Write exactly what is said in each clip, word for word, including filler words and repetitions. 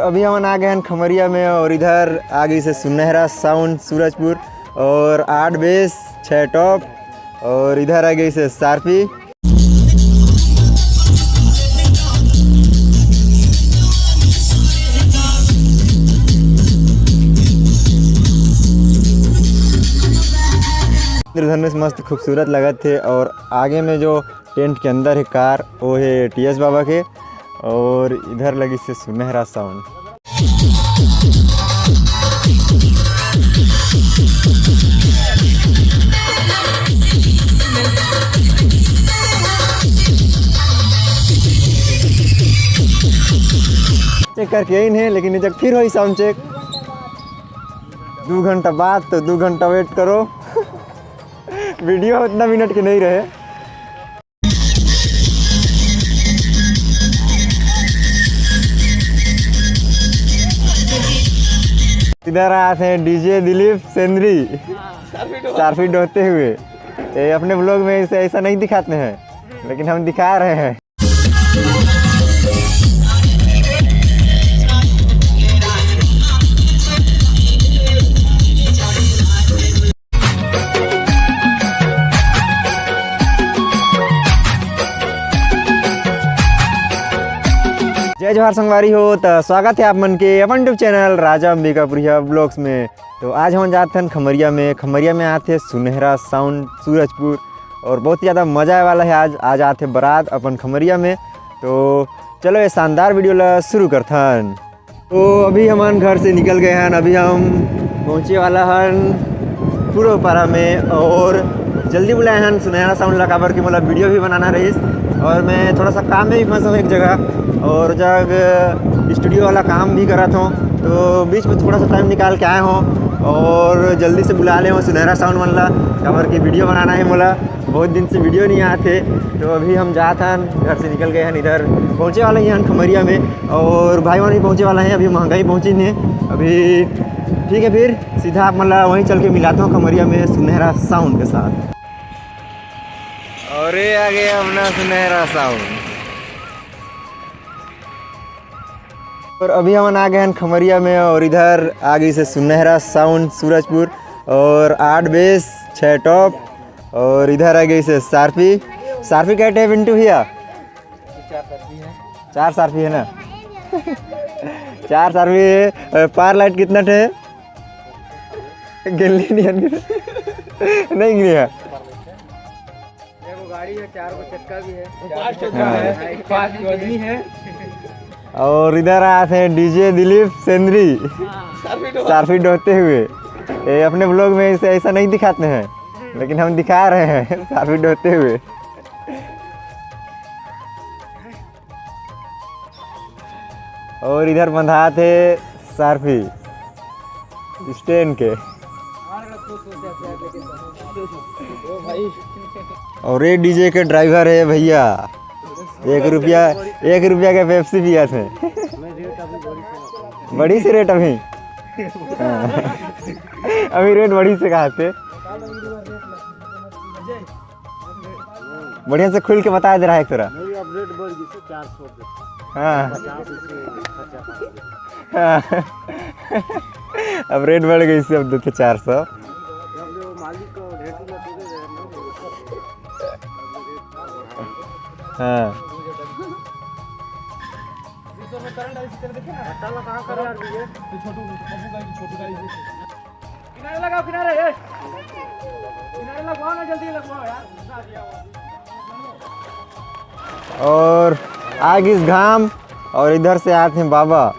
अभी हमन आ गए हैं खमरिया में और इधर आ गई से सुनहरा साउंड सूरजपुर और आठ बेस, छः टॉप और इधर आ गई से सारपी। इंद्रधनुष मस्त खूबसूरत लगत थे और आगे में जो टेंट के अंदर है कार, वो है टीएस बाबा के और इधर लगी से सुनहरा साउंड। चेक करके यही नहीं, लेकिन जब फिर होई साउंड चेक दो घंटा बाद, तो दो घंटा वेट करो। वीडियो उतना मिनट के नहीं रहे। इधर आए थे डीजे दिलीप सेंद्री, सारफी डोहते हुए। ये अपने ब्लॉग में इसे ऐसा नहीं दिखाते हैं, लेकिन हम दिखा रहे हैं। जय जोहार संगवारी हो, त स्वागत है आप मन के अपन YouTube चैनल राजा अंबिकापुरिया ब्लॉग्स में। तो आज हम जात हन खमरिया में, खमरिया में आत हे सुनहरा साउंड सूरजपुर और बहुत ही ज़्यादा मज़ा आए वाला है। आज आज आत हे बारात अपन खमरिया में। तो चलो ये शानदार वीडियो ला शुरू करथन। तो अभी हमन घर से निकल गए हन, अभी हम पहुँचे वाला हन पूर्व पारा में और जल्दी बुलाए हन सुनहरा साउंड ला, काबर कि मोला वीडियो भी बनाना रहिस और मैं थोड़ा सा काम में भी फंसा हूँ एक जगह और जग स्टूडियो वाला काम भी करत हूँ, तो बीच में थोड़ा सा टाइम निकाल के आए हूँ और जल्दी से बुला ले हूँ सुनहरा साउंड मन ला, काबर कि वीडियो बनाना है मोला, बहुत दिन से वीडियो नहीं आए थे। तो अभी हम जात हन, घर से निकल गए हन, इधर पहुँचे वाले ही हन खमरिया में और भाई मन भी पहुँचे वाला है, अभी महंगाई पहुँची नहीं अभी। ठीक है, फिर सीधा आप मन ला वहीं चल के मिलाता हूँ खमरिया में सुनहरा साउंड के साथ। और ये आ गया अपना सुनहरा साउंड। और अभी हमन आ गए हैं खमरिया में और इधर आ गई से सुनहरा साउंड सूरजपुर और आठ बेस, छः टॉप और इधर आ गई से सारपी। सारपी कैसे है पिंटू भैया? चार सारपी है ना? चार सारपी है। और पार लाइट कितना ठे? गिल्ली नहीं है। नहीं गिरी है। देखो, गाड़ी है, चार गो चक्का भी है। वो पाँच ठो हाँ। है, पाँच गो आदमी है। और इधर आए थे डीजे दिलीप सेंद्री, हाँ। सारफी डोहते हुए। ये अपने ब्लॉग में इसे ऐसा नहीं दिखाते हैं, लेकिन हम दिखा रहे हैं सारफी डोहते हुए। और इधर बंधा थे सारफी स्टैंड के। और ये डीजे के ड्राइवर है भैया, एक रुपया, एक रुपया का पेप्सी पिया थे। बढ़ी से रेट अभी। हाँ। अभी रेट बढ़ी से कहा थे। बढ़िया से खुल के बता दे रहा है एक तोरा। नहीं, अब रेट बढ़ गई से चार सौ दे। हाँ। पचास से खर्चा कर दे। हाँ। अब रेट बढ़ गई से अब दो चार सौ। जब वो मालिक को रेट में पूरे रहे ना, हाँ। हटाला कहाँ कर यार ये? तो छोटू, पप्पू का, छोटू का। किनारे लगाओ, किनारे, ए। किनारे लगवाओ ना, जल्दी लगवाओ यार। और आग इस घाम और इधर से आते हैं बाबा।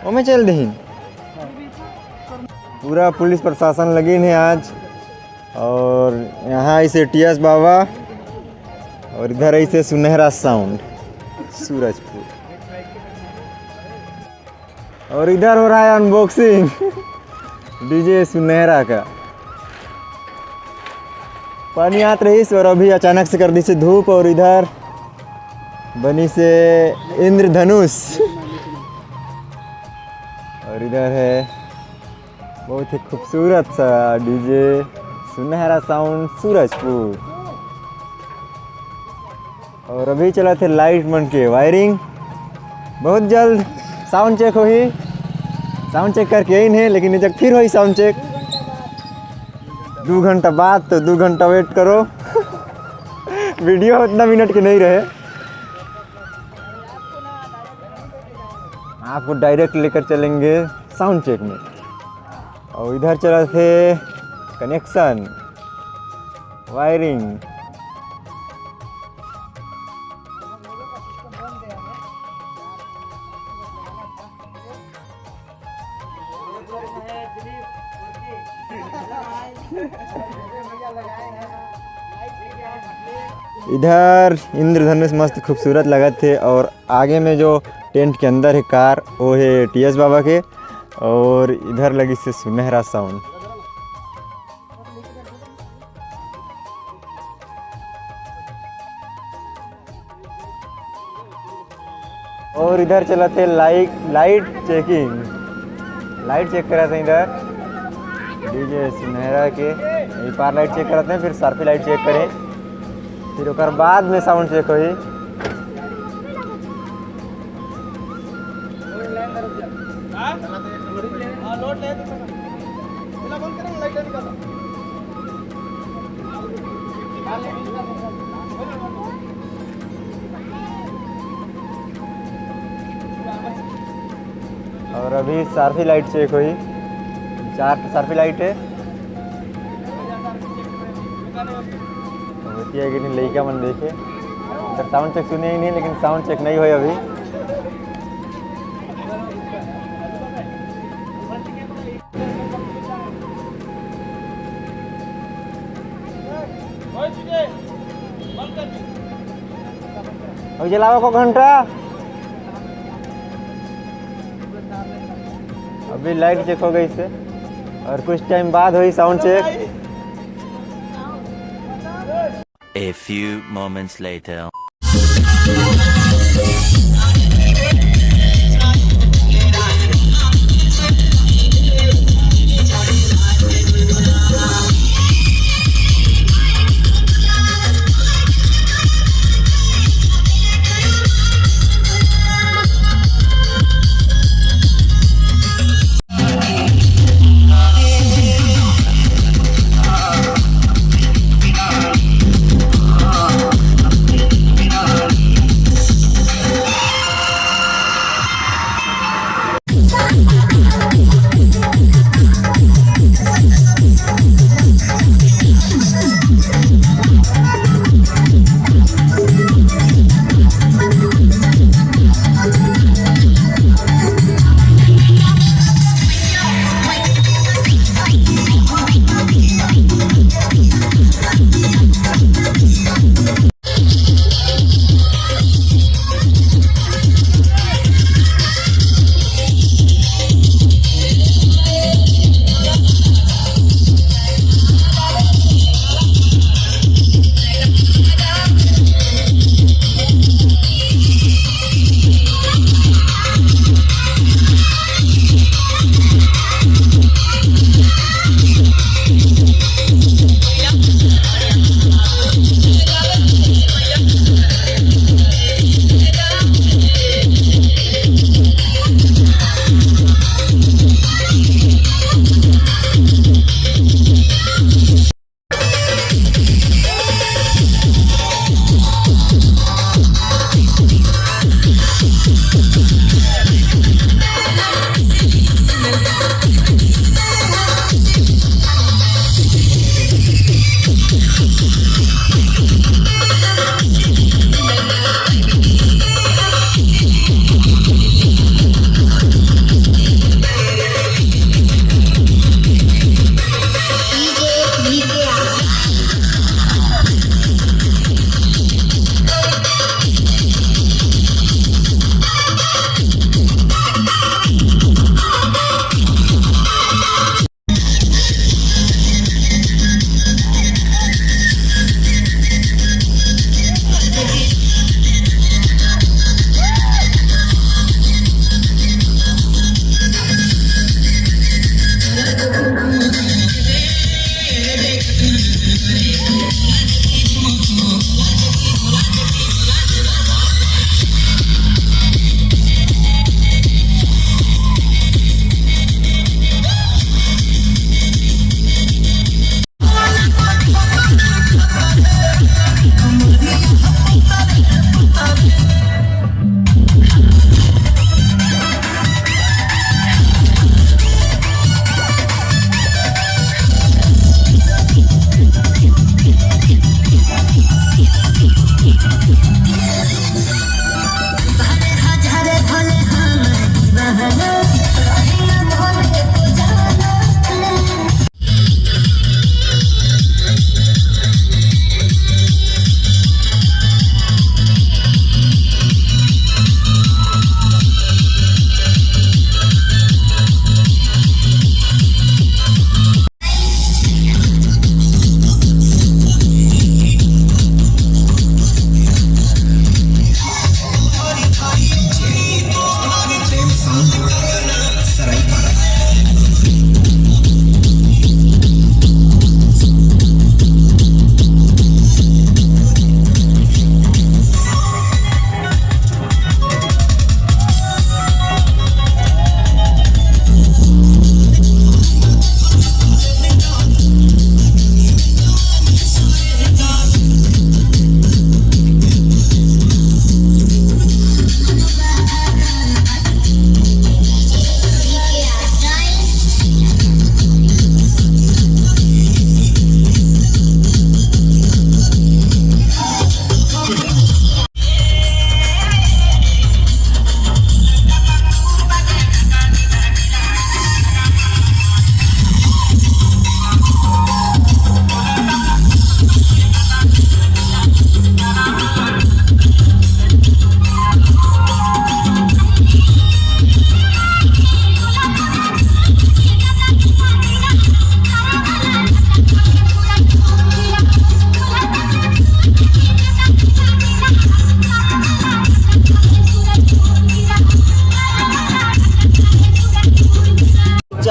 ओमे चल दही। पूरा पुलिस प्रशासन लगे हैं आज। और यहाँ ऐसे टीएस बाबा और इधर ऐसे सुनहरा साउंड सूरजपुर। और इधर हो रहा है अनबॉक्सिंग डीजे सुनहरा का। पानी आत रहीस और अभी अचानक से कर दी से धूप। और इधर बनी से इंद्रधनुष और इधर है बहुत ही खूबसूरत सा डीजे सुनहरा साउंड सूरजपुर। और अभी चलत हे लाइट मन के वायरिंग। बहुत जल्द साउंड चेक होही। साउंड चेक करके आइन हे, लेकिन ए जग फिर होही साउंड चेक। दू घंटा बाद, तो दू घंटा वेट करो। वीडियो उतना मिनट के नहीं रहे। आपको डायरेक्ट लेकर चलेंगे साउंड चेक में। और इधर चलत हे कनेक्शन, वायरिंग। इधर इंद्रधनुष मस्त खूबसूरत लगत हे, और आगे में जो टेंट के अंदर हे कार, वो हे टीएस बाबा के, और इधर लगिस हे सुनहरा साउंड। और इधर चलत हे light, light checking, light check करत हे इधर डीजे सुनहरा के। ये पार लाइट चेक करत हे, फिर सारफी लाइट चेक करे, फिर ओकर बाद में साउंड चेक होही। और अभी सारफी लाइट चेक होही, चार ठो सारफी लाइट हे। तो होती है कि नहीं, लइका मन देखे, इधर साउंड चेक सुने ही नहीं, लेकिन साउंड चेक नहीं होय अभी। अभी जलावा को घंटा। अभी लाइट चेक हो गई से, और कुछ टाइम बाद होही sound check. A few moments later.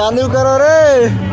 चालू करो रे।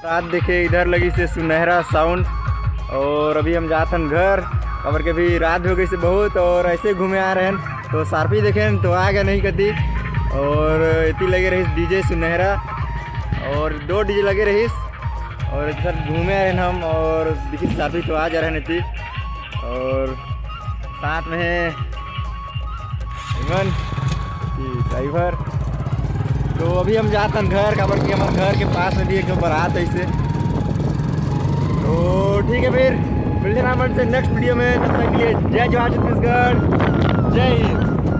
रात देखे इधर लगी से सुनहरा साउंड। और अभी हम जात हन घर, काबर के अभी रात हो गई से बहुत, और ऐसे घूमे आ रहे हैं तो सारपी देखे तो आ गया नहीं कती। और इतनी लगे रही डीजे सुनहरा, और दो डीजे लगे रही, और इधर घूमे आ रहे हैं हम, और देखिए सारपी तो आ जा रहे हैं इतनी। और साथ में है इमन, ये ड्राइवर। तो अभी हम जात हन घर, काबर कि हमारे घर के पास में भी एक ठो बारात है इसे। तो ठीक है, फिर मिलते हैं अपन से नेक्स्ट वीडियो में। तब तक के लिए जय जोहार छत्तीसगढ़, जय हिंद।